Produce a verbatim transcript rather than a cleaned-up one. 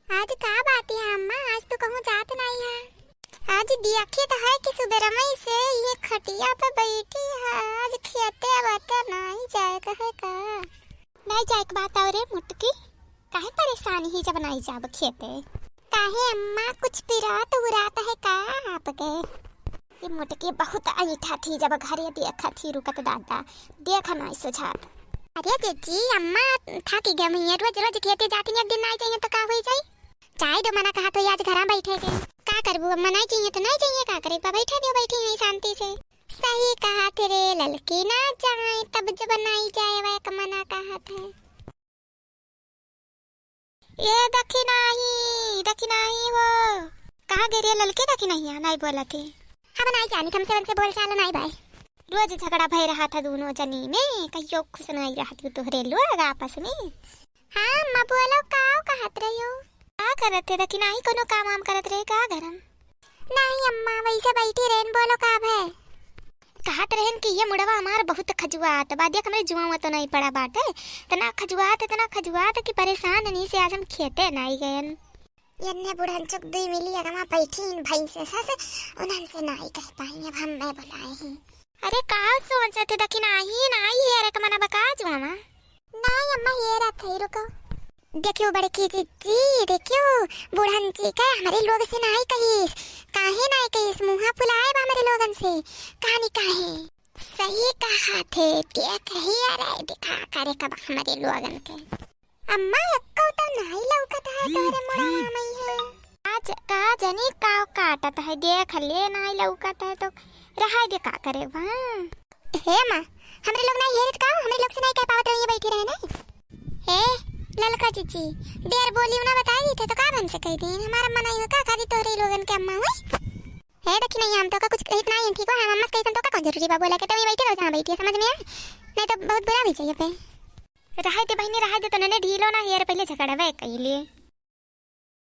आज का बात है अम्मा, आज तू कहूँ जात नाई है? आज देखित है कि सुबेरमई से ये खटिया पे बैठी है, आज खेते वेते नाई जाए के है का? नाई जाए के बात और रे मोटकी, काहे परेशान ही जब नाई जाब खेते? काहे अम्मा, कुछ पिरात उरात है का आपके? ये मोटकी बहुत ऐठा थी, जब घरे देखा थी रुकत दादा, देख नाई सुझात। अरे जीजी, अम्मा थाकी गई हुई है, रोज रोज खेते जाती हैं, एक दिन नाई जाइए तो का हुई जाई? जाए दो, मना कहा तो आज घरा बैठे के। का करबू अम्मा, नाई जाइए तो नाई जाइए, का करे बा, बैठे दो, बैठी हैं शांति से। सही कहा तेरे ललकी, ना जाए तब जब नाई जाए, वह मना कहा थे। ए दखिनाही, दखिनाही हो। कहाँ गई रे ललकी दखिनहिया, नाई बोलत है। हम नाई जानी, हमसे उनसे बोल चाल नाई बाय। रोज झगड़ा भय रहा था दोनों जनी में, कहियो खुश नाई रहत हो तोहरे लोग आपस में। हाँ अम्मा बोलो, का कहत रही हो? का करत है दखिनाही, कोनो काम वाम करत रहे का घरम? नाई अम्मा, वैसे बैठी रहन, बोलो का भय? कहत रहन कि ये मुड़वा हमार बहुत खजुआत बा, देख हमरे जुआवा तो नाई पड़ा बाटे, इतना खजुआत, इतना खजुआत कि परेशान नी से आज हम खेते नाई गयन। यन्ने बुढ़न चुक दुई मिली अगवा बैठी इन भैंसे से, उन्हन से नाई कह पाई, अब हम मैं बुलाए ही। अरे का सोचत है दखिनाही, नाई हेरे के मना बका जुआवा? नाई अम्मा, हेरत है, रुको। देखियो बड़की जीजी, देखियो, बुढ़न जी के हमरे लोग से नाई कहिस। काहे नाई कहिस? मुँहा फुलाए बा हमरे लोगन से। कहानी काहे? सही कहा थे, देख ही अरे दिखा करे कब हमरे लोगन के। अम्मा, एक्को तो नाई लौकत है तोहरे मुड़वा मई है। आज का जनी काव काटत है, देख ले, नाई लौकत है तो रहाई दे, का करे बा। हे माँ, हमरे लोग नाई हेरत का, हमरे लोग से नाई कह पावत रही, बैठी रहे नहीं। हे ललका जीजी, देर बोली ना बताई दी थे तो का बन से कह दी, हमारा मना ही का खाली तोहरे लोगन के अम्मा हुई। हे दखिनहिया, हम तो का कुछ कहित नाई, ठीक हो, हम अम्मा से कहित तो का कौन जरूरी बा बोला के, तो ये बैठे रहो जहाँ बैठी है, समझ में आए, नहीं तो बहुत बुरा हो जाइए पे। रहाई दे बहिनी, रहाई दे, तो नने ढीलो ना हेर, पहले झगड़वे कइले।